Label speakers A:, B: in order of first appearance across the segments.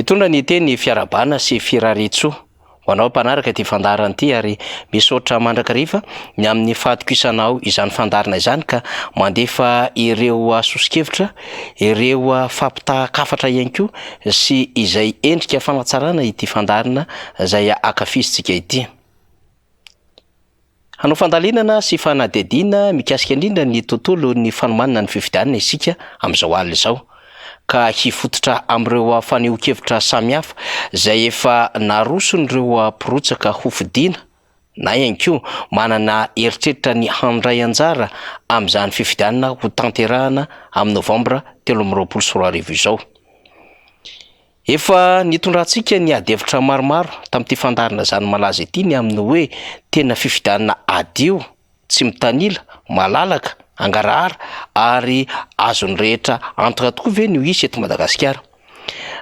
A: Mitondra ny teny fiarahabana sy firariantsoa ho anao mpanaraka ity fandaharana ity ary misaotra mandrakariva ny amin'ny fahatokisanao izany fandaharana izany ka mandefa ireo soso-kevitra, ireo fampitahan-kafatra ihany koa sy izay endrika fanatsarana ity fandaharana izay ankafizintsika ity. Hanao fandalinana sy fanadihadiana mikasika indrindra ny tontolon'ny fanomanana ny fifidianana isika amin'izao alina izao, ka hifototra amin'ireo fanehoan-kevitra samihafa izay efa naroson'ireo mpirotsaka hofidiana na ihany koa manana eritreritra ny handray anjara amin'izany fifidianana hotanterahana amin'ny novambra 2023 izao. Efa nitondrantsika ny adihevitra maromaro tamin'ity fandaharana izany malaza ity ny amin'ny hoe tena fifidianana hadio, tsy mitanila, malalaka, hangarahara ary azon'ny rehetra antoka tokoa ve ny ho hisy eto Madagasikara.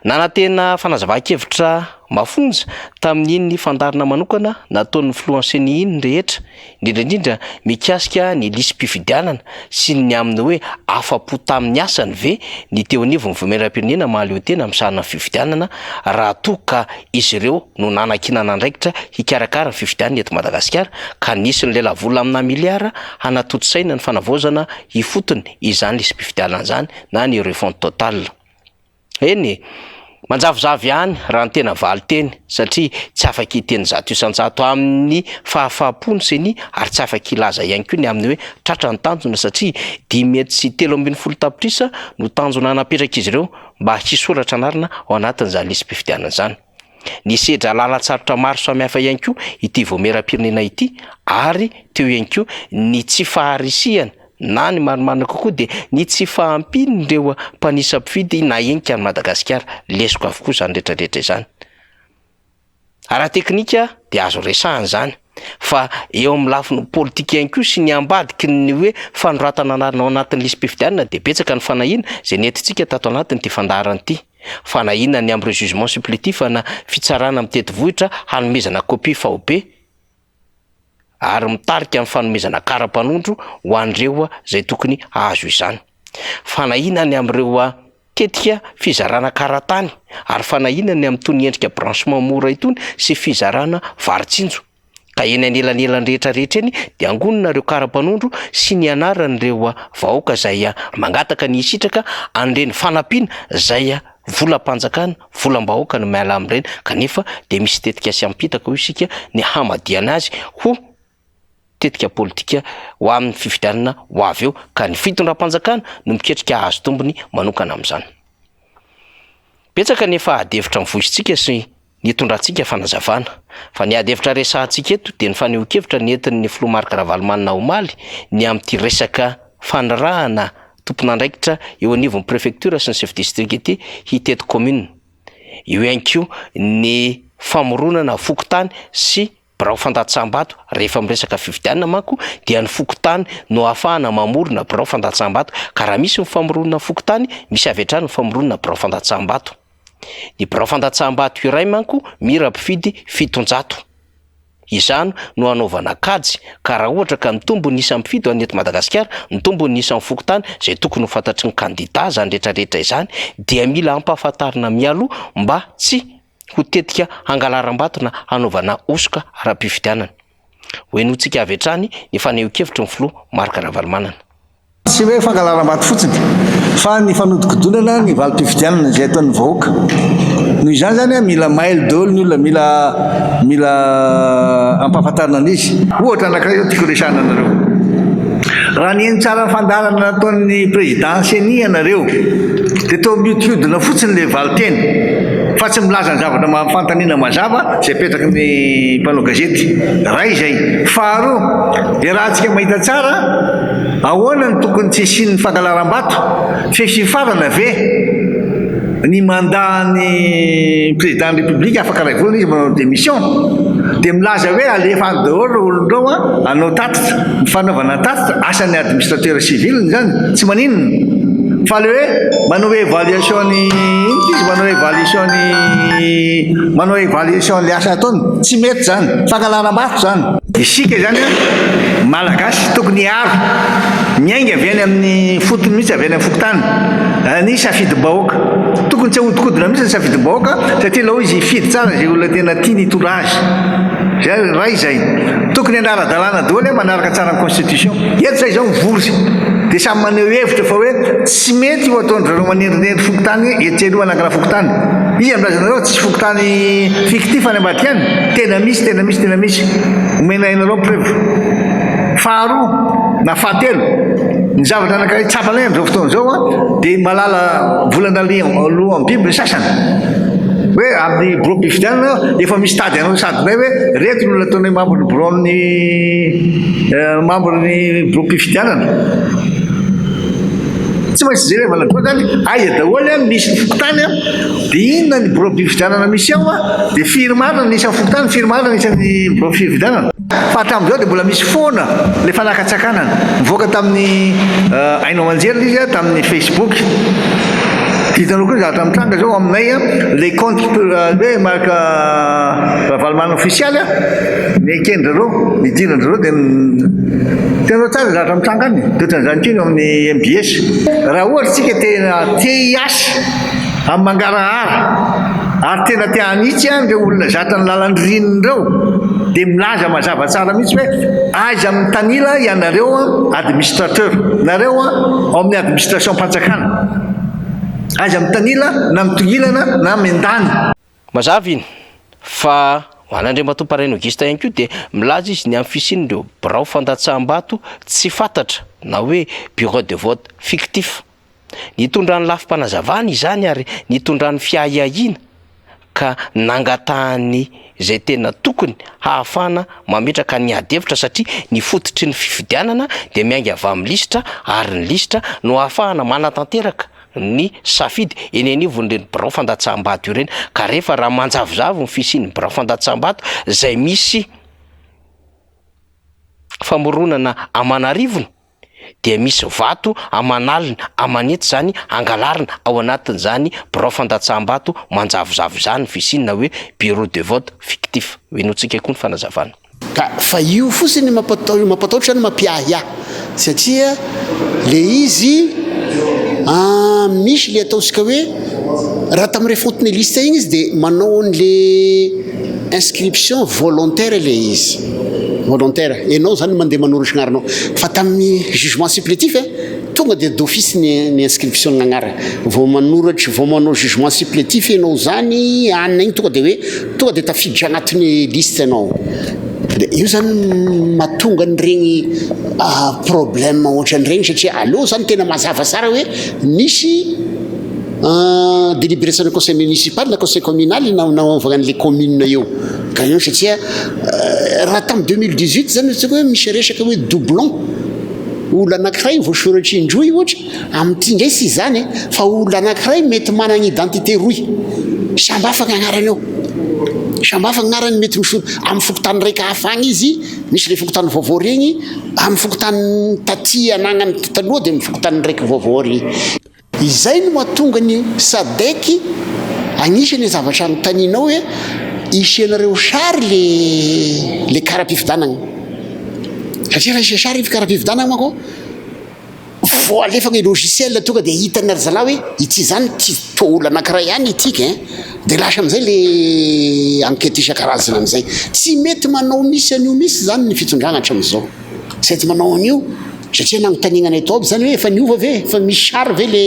A: Nanantena fanazavan-kevitra mafonja tamin'iny fandaharana manokana nataon'ny filohan'ny Ceni iny ny rehetra, indrindra indrindra mikasika ny lisi-pifidianana sy ny amin'ny hoe afa-po tamin'ny asany ve ny teo anivon'ny Vaomieram-pirenena mahaleotena misahana ny fifidianana raha toa ka izy ireo no nanankinana andraikitra hikarakara ny fifidianana eto Madagasikara ka nisy ny lelavola amina miliara hanatontosaina ny fanavaozana ifotony izany lisi-pifidianana izany na ny refonte totale. Eny e! Manjavozavo ihany raha ny tena valinteny satria tsy afaka hiteny 100% amin'ny fahafaham-po ny ceni ary tsy afaka hilaza ihany koa ny amin'ny hoe tratra ny tanjona satria 513 tapitrisa no tanjona napetrak'izy ireo mba hisoratra anarana ao anatin'izany lisi-pifidianana izany. Nisedra lalan-tsarotra maro samihafa ihany koa ity vaomieram-pirenena ity ary teo ihany koa ny tsy faharisihana na ny marimarina kokoa dia ny tsy fahampian'ireo mpanisa mpifidy nahenika an'i Madagasikara. Lesoka avokoa izany rehetrarehetra izany. Ara-teknika dia azo resahana izany fa eo amin'ny lafiny politika ihany koa sy ny ambadiky ny hoe fanoratana anarana ao anatin'ny lisi-pifidianana dia betsaka ny fanahiana izay nentintsika tato anatin'ity fandaharana ity. Fanahiana ny amin'ireo jugement supplétif na fitsarana mitety vohitra hanomezana kopia faobe ary mitarika amin'ny fanomezana kara-panondro ho an'ireo izay tokony hahazo izany. Fanahiana ny amin'ireo tetika fizarana kara-tany ary fanahiana ny amin'itony endrika branchement mora itony sy fizarana vary tsinjo. Ka eny anelanelany rehetra rehetra eny dia angonina ireo kara-panondro sy ny anaran'ireo vahoaka izay mangataka ny hisitraka an'ireny fanampiana izay volam-panjakana, volam-bahoaka no miala amin'ireny kanefa dia misy tetika sy ampitaka hoy isika ny hamadihana azy ho tetika politika ho amin'ny fifidianana ho avy eo ka ny fitondram-panjakana no miketrika hahazo tombony manokana amin'izany. Betsaka ny efa adihevitra mivoizintsika sy nitondrantsika fanazavana. Fa ny ady hevitra resahantsika eto dia ny fanehoan-kevitra nentin'ny filoha Marc Ravalomanana omaly ny amin'ity resaka fanirahana tompon'andraikitra eo anivon'ny prefecture sy ny chef district ity hitety commune. Eo ihany koa ny famoronana fokontany sy birao fandatsaham-bato, rehefa miresaka fifidianana manko dia ny fokontany no ahafahana mamorona birao fandatsaham-bato ka raha misy ny famoronana fokontany misy avy hatrany ny famoronana birao fandatsaham-bato. Ny birao fandatsaham-bato iray manko mira mpifidy 700. Izany no hanaovana kajy ka raha ohatra ka mitombo ny isan'ny mpifidy ho an'ny eto Madagasikara, mitombo ny isan'ny fokontany izay tokony ho fantatry ny kandida izany rehetrarehetra izany dia mila ampahafantarina mialoha mba tsy ho tetika hangalaram-bato na hanaovana hosoka ara-pifidianana. Hohenointsika avy hatrany ny fanehoan-kevitry ny filoha Marc Ravalomanana.
B: Tsy hoe fangalaram-bato fotsiny fa ny fanodikodinana ny valim-pifidianana izay ataon'ny vahoaka. Noho izany izany mila mailo daholo ny olona, mila mila ampahafantarina an'izy. Ohatra anankiray izao tiako resahana anareo. Raha niheno tsara ny fandaharana nataon'ny président ceni ianareo dia toa mihodinkodina fotsiny ilay valinteny fa tsy milaza ny zavatra maha fanontaniana mazava izay apetraky ny mpanao gazety. Iray izay. Faharoa, iarahantsika mahita tsara ahoana no tokony tsy hisian'ny fangalaram-bato, fesifarana ve ny mandat ny président ny république afaka iray volana izy manao démission dia milaza hoe alefa any daholo ireo olona ireo an hanao tatitra, ny fanaovana tatitra asan'ny administrateur civil izany tsy maninona fa le hoe manao évaluation ny inona izy manao évaluation ny manao évaluation le asa ataony tsy mety izany, fangalaram-bato izany. Isika izany an, Malagasy tokony hiaro, miainga avy any amin'ny fotony mihitsy, avy any amin'ny fokontany. ny safidim-bahoaka. Tokony tsy ahodikodina mihitsy ny safidim-bahoaka satria aleo izy hifidy tsara izay olona tena tiany hitondra azy. Izay iray izay. Tokony hanara-dalàna daholo manaraka tsara ny constitution. Eto izay izao mivory dia samy maneho hevitra fa hoe tsy mety io ataon-dry zareo manendrinendry fokontany etsy aloha hanangana fokontany. Iza milaza anareo fa tsisy fokontany fictif any ambadika any? Tena misy, tena misy, tena misy. Omena anareo preuve. Faharoa na fahatelo, ny zavatra anankiray tsapanay amin'izao fotoana izao dia malala volana loham-biby ny sasany. Hoe amin'ny biraom-pifidianana efa misy tady anao sady hoe reto no nataonay membre ny biraon'ny membre ny biraom-pifidianana. Tsy maintsy jerevana daholo zany aiza daholo an misy ny fokontany an, dia inona ny biraom-pifidianana misy ao an, dia firy marina ny isan'ny fokontany, firy marina ny isan'ny biraom-pifidianana. Fa hatramin'izao dia mbola misy foana ilay fanakatsakanana. Nivoaka tamin'ny haino aman-jery ilay izy an, tamin'ny Facebook. Hitanao koa ny zavatra mitranga izao aminay an, ilay compte hoe Marc Ravalomanana ofisialy an, neken-dry zareo, nidiran-dry zareo dia hitanao tsara ny zavatra mitranga any. Dia ohatran'izany koa ny ao amin'ny mbs. Raha ohatra isika tena te hiasa amin'ny mangarahara ary tena te hanitsy an'ireo olona zatra ny lalan-dririnina ireo dia milaza mazava tsara mihitsy hoe aiza mitanila ianareo administrateur nareo ao amin'ny administration-panjakana. Aiza mitanila na mitongilana na miandany.
A: Mazava iny fa ho an'Andriamatoa Paraina Auguste ihany koa dia milaza izy ny amin'ny fisian'ireo birao fandatsaham-bato tsy fantatra na hoe bureau de vote fictif. Nitondrany lafim-panazavana izany ary nitondrany fiahiahiana ka nangatahany izay tena tokony hahafahana mametraka ny ady hevitra satria ny fototry ny fifidianana dia miainga avy amin'ny lisitra ary ny lisitra no hahafahana manatanteraka ny safidy eny anivon'ireny birao fandatsaham-bato ireny ka rehefa raha manjavozavo ny fisian'ny birao fandatsaham-bato izay misy famoronana aman'arivony dia misy vato aman'alina aman'hetsy izany angalarina ao anatin'izany birao fandatsaham-bato manjavozavo izany ny fisiany na hoe bureau de vote fictif. Henointsika koa ny fanazavana.
C: Ka fa io fotsiny mampatahotra zany mampiahiahy satria le izy misy le ataontsika hoe raha tamin'ny refonte ny liste igny izy de manao an'le inscription volontaire le izy volontaire enao zany mandeha manoratra agnaranao fa tamin'ny jugement supplétif tonga dia d'office ny ny inscription ny agnarana vao manoratra vao manao jugement supplétif ianao zany anona igny tonga de hoe tonga de tafiditra agnatin'ny liste ianao de io zany mahatonga an'iregny problème ohatran'iregny satria aleo zany tena mazava tsara hoe nisy délibération ny conseil municipal na conseil communal naovagna an'le commune io ka io satria raha tamin'ny 2018 zany tsika hoe misy resaka hoe doublon Olona anankiray voasoratra indroy ohatra, amin'ity indray tsy izany e, fa olona anankiray mety manana identité roy, samby hafa ny agnarany eo, samby hafa ny agnarany mety misoratra amin'ny fokontany raika hafa agny izy, misy le fokontany vaovao regny, amin'ny fokontany taty anagnany taloha dia amin'ny fokontany raiky vaovao ary. Izay no mahatonga ny sadec agnisan'ny zavatra anontanianao hoe isianareo sary le le kara-pifidianagna satria raha isia sary kara-pifidianagna manko vao alefa ny logiciel tonga dia hitan'ny ry zalahy hoe ity zany ity toa olona anankiray ihany ity ka dia lasa amin'izay le enquête isan-karazany amin'izay. Tsy mety manao misy an'io misy zany ny fitondrana hatramin'izao. Sady manao an'io satria nanontaniana anay tao aby zany hoe efa niova ve, efa misy sary ve le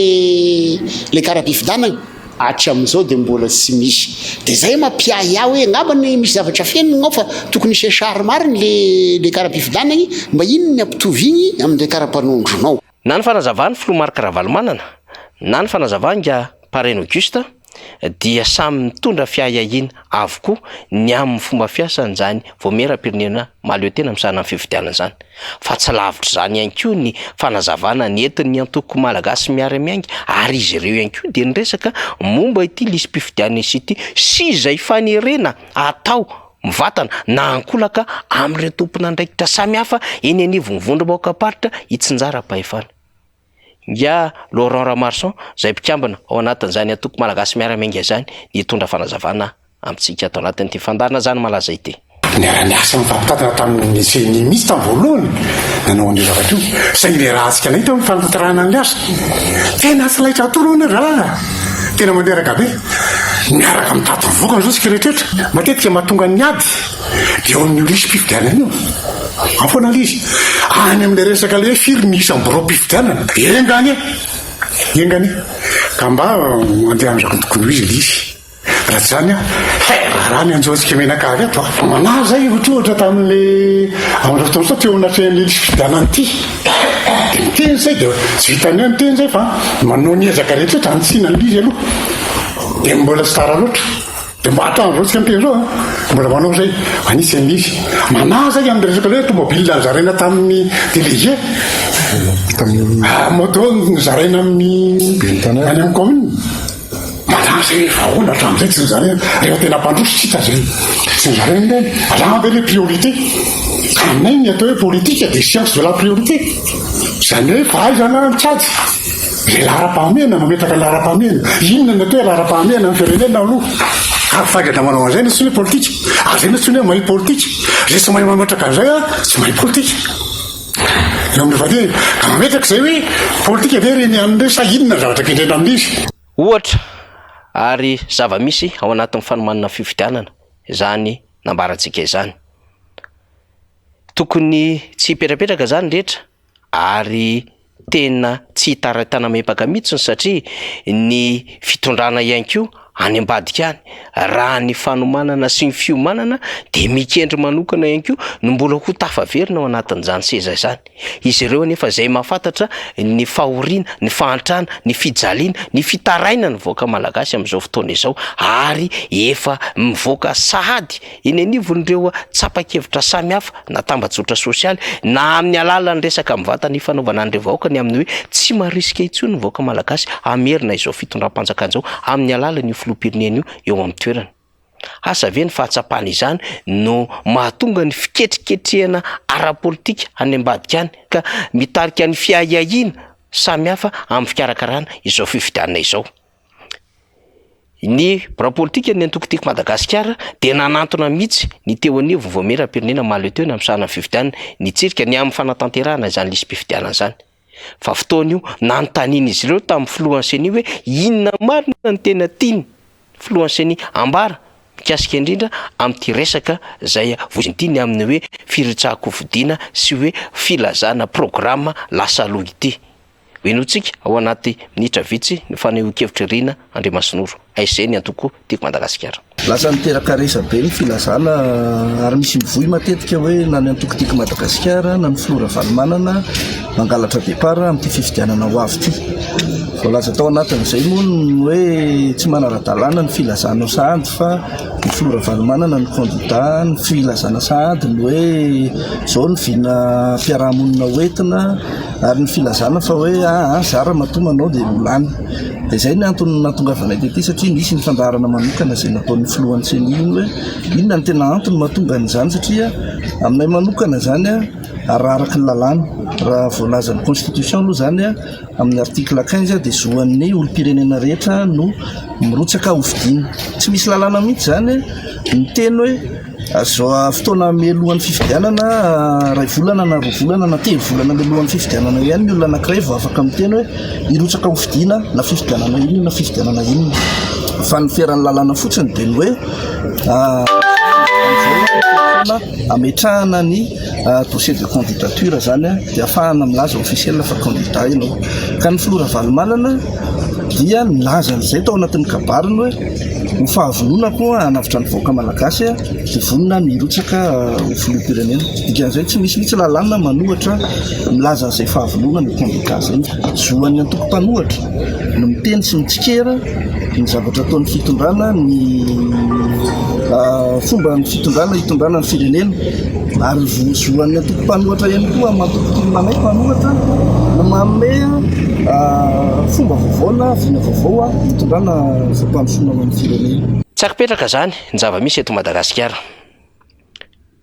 C: le kara-pifidianana? Hatramin'izao dia mbola tsy misy. Dia zay mampiahiahy hoe angamba ny misy zavatra fenina ao fa tokony hisy sary marina le le kara-pifidianana mba inn ny hampitovy iny amin'ilay kara-panondronao.
A: Na ny fanazavan'ny filoha Marc Ravalomanana na ny fanazavan'ingahy Paraina Auguste dia samy mitondra fiahiahiana avokoa ny amin'ny fomba fiasan'izany vaomieram-pirenena mahaleo tena misahana ny fifidianana izany. Fa tsy lavitr'izany ihany koa ny fanazavana nentin'ny antoko Malagasy Miara-Miainga ary izy ireo ihany koa dia niresaka momba ity lisi-pifidianana ity sy izay fanerena atao mivantana na ankolaka amin'ireo tompon'andraikitra samihafa eny anivon'ny vondrom-bahoakam-paritra itsinjaram-pahefana. Ingahy Laurent Ramarson, izay mpikambana ao anatin'izany antoko Malagasy Miara-Miainga izany, ny hitondra fanazavana amintsika ato anatin'ity fandaharana Zany Malaza ity.
D: Niara-niasa nifampitantana tamin'ny ceni mihitsy tamin'ny voalohany nanao an'io zavatra io, saingy niarahantsika nahita ny fanatanterahana an'ilay asa. Tena tsy laitra atoro anie ry zalahy a! Tena mandreraka be. Miaraka mitady ny vokany izao isika rehetrarehetra. Matetika mahatonga ny ady dia eo amin'io lisi-pifidianana io. Ao foana ilay izy. Any amin'ilay resaka ilay hoe firy ny isan'ny biraom-pifidianana. Enga anie! Enga anie! Ka mba mandeha amin'izay tokony ho izy ilay izy. Raha tsy izany an, hay raharaha ny hanjo antsika mianakavy ato a! Manahy izay ohatrohatra tamin'le amin'izao fotoana izao teo anatrehan'le lisi-pifidianana ity. Dia miteny izay dia tsy vitan'ny hoe miteny izay fa manao ny ezaka rehetra rehetra hanitsiana an'ilay izy aloha. Dia mbola tsy tara loatra. Dia mba hatramin'izao tsika miteny izao an, mbola manao izay hanitsy an'ilay izy. Manahy izay amin'ny resaka hoe tomobile nozaraina tamin'ny délégué. Moto nozaraina amin'ny any amin'ny commune. Manahy zay rehefa ahoana hatramin'izay tsy nozaraina, rehefa tena mpandroso tsy hita zay tsy nozaraina ireny, raha ve le priorité? Ka aminay ny atao hoe politique dia science de la priorité, zany hoe fahaizana mikajy izay laharam-pahamehana, mametraka ny laharam-pahamehana, inona ny atao hoe laharam-pahamehana amin'ny firenena aloha? Ary fahaizana manao an'izay no antsoina hoe politique, ary zay no antsoina hoe mahay politique, zay tsy mahay mametraka an'izay an, tsy mahay politique. Eo amin'ny vadiany, ka mametraka izay hoe politika ve ireny ihany ireny sa inona ny zavatra kendrena amin'izy?
A: Ohatra ary zava-misy ao anatin'ny fanomanana fifidianana izany nambarantsika izany. Tokony tsy hipetrapetraka izany ny rehetra ary tena tsy hitaraitana-mempaka mihitsiny satria ny fitondrana ihany koa any ambadika any, raha ny fanomanana sy ny fiomanana dia mikendry manokana ihany koa no mbola ho tafaverina ao anatin'izany seza izany. Izy ireo anefa izay mahafantatra ny fahoriana, ny fahantrana, ny fijaliana, ny fitarainan'ny vahoaka malagasy amin'izao fotoana izao ary efa mivoaka sahady eny anivon'ireo tsapan-kevitra samihafa na tambajotra sosialy na amin'ny alalan'ny resaka mivantana ifanaovana an'ireo vahoaka ny amin'ny hoe tsy marisika intsony ny vahoaka malagasy hamerina izao fitondram-panjakana izao amin'ny alalan'io filoham-pirenena io eo amin'ny toerana. Asa ve ny fahatsapana izany no mahatonga ny fiketriketrehana ara-politika any ambadika any ka mitarika ny fiahiahiana samihafa amin'ny fikarakarana izao fifidianana izao. Ny birao politikan'ny antoko Tiako Madagasikara dia nanantona mihitsy ny teo anivon'ny Vaomieram-pirenena mahaleo tena misahana ny fifidianana nitsirika ny amin'ny fanatanterahana izany lisi-pifidianana izany. Fa fotoana io nanontanian'izy ireo tamin'ny filohan'ny Ceni hoe inona marina no tena tian'ny filohan'ny Ceni ambara mikasika indrindra amin'ity resaka izay voiziny ity ny amin'ny hoe firotsahan-kofidina sy hoe filazana programa lasa aloha ity. Henointsika ao anaty minitra vitsy ny fanehoan-kevitr'i Rina Andriamasinoro, ASG ny antoko Tiako Madagasikara.
B: Lasa niteraka resa-be ny filazana ary misy mivoy matetika hoe na ny antoko Tiako Madagasikara na ny filoha Ravalomanana mangalatra départ amin'ity fifidianana ho avy ity. Voalaza tao anatin'izay moa ny hoe tsy manara-dalàna ny filazana sahady fa ny filoha Ravalomanana no kandida, ny filazana sahady ny hoe izao ny vinam-piarahamonina hoentina. Ary ny filazana fa hoe aa za ramatoa manao dia ho lany. Dia izay ny antony nahatongavanay tety satria nisy ny fandaharana manokana izay nataon'ny filohan'ny ceni iny hoe inona no tena antony mahatonga an'izany satria aminay manokana izany raha araka ny lalàna, raha voalazan'ny constitution aloha izany amin'ny article 15 dia zoan'ny olom-pirenena rehetra no mirotsaka hofidiana. Tsy misy lalàna mihitsy izany miteny hoe Azo fotoana mialohan'ny fifidianana, iray volana na roa volana na telo volana mialohan'ny fifidianana ihany ny olona anankiray vao afaka miteny hoe hirotsaka ho fidiana na fifidianana inona na fifidianana inona. Fa ny feran'ny lalàna fotsiny dia ny hoe fotoana ametrahana ny dossier de candidature izany dia ahafahana milaza officiel fa candidat ianao. Ka ny filoha Ravalomanana dia nilaza an'izay tao anatin'ny kabariny hoe Ho fahavononako hanavotra ny vahoaka malagasy dia vonona ny hirotsaka ho filoham-pirenena. Dikan'izay tsy misy mihitsy lalàna manohatra milaza an'izay fahavononana io kandida izay. Zo an'ny antoko mpanohatra no miteny sy mitsikera ny zavatra ataon'ny fitondrana, ny fomba ny fitondrana hitondrana ny firenena ary zo an'ny antoko mpanohatra ihany koa amin'ny antoko tolona anay mpanohatra no manome fomba vaovao na vina vaovao hitondrana fampandrosoana ho an'ny firenena.
A: Tsy ari-petraka izany ny zava-misy eto Madagasikara.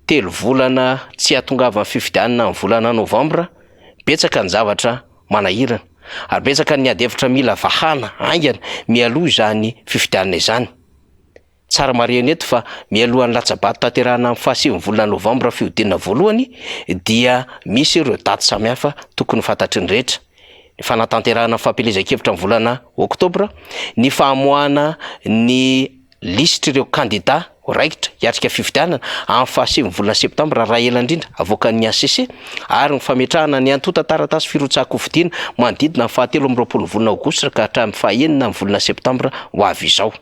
A: Telo volana tsy hahatongavan'ny fifidianana amin'ny volana novambra, betsaka ny zavatra manahirana ary betsaka ny ady hevitra mila vahana haingana mialoha izany fifidianana izany. Tsara marihina eto fa mialohan'ny latsa-bato tanterahina amin'ny fahasivin'ny volana novambra fihodinana voalohany dia misy ireo daty samihafa tokony ho fantatry ny rehetra. Ny fanatanterahana ny fampielezan-kevitra amin'ny volana oktobra, ny famoahana ny lisitr'ireo kandida ho raikitra hiatrika fifidianana amin'ny fahasivin'ny volana septambra raha ela indrindra avoakan'ny hcc ary ny fametrahana ny antontan-taratasy firotsahan-kofidina manodidina ny fahatelo amby roapolo volana aogositra ka hatramin'ny fahenina amin'ny volana septambra ho avy izao.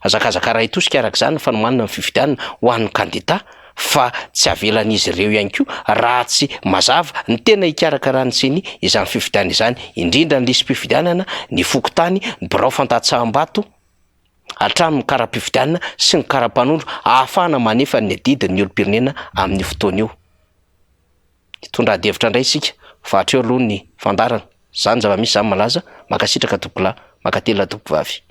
A: Hazakazaka ara-hitosika araka izany ny fanomanana ny fifidianana ho an'ny kandida fa tsy avelan'izy ireo ihany koa raha tsy mazava ny tena hikarakaran'ny Ceni izany fifidianana izany, indrindra ny lisi-pifidianana, ny fokontany, ny birao fandatsaham-bato, hatramin'ny kara-pifidianana sy ny kara-panondro ahafahana manefa ny adidin'ny olom-pirenena amin'io fotoana io. Hitondra adihevitra indray isika fa hatreo aloha ny fandaharana. Izany zava-misy izany malaza. Mankasitraka tompokolahy, mankatelina tompokovavy.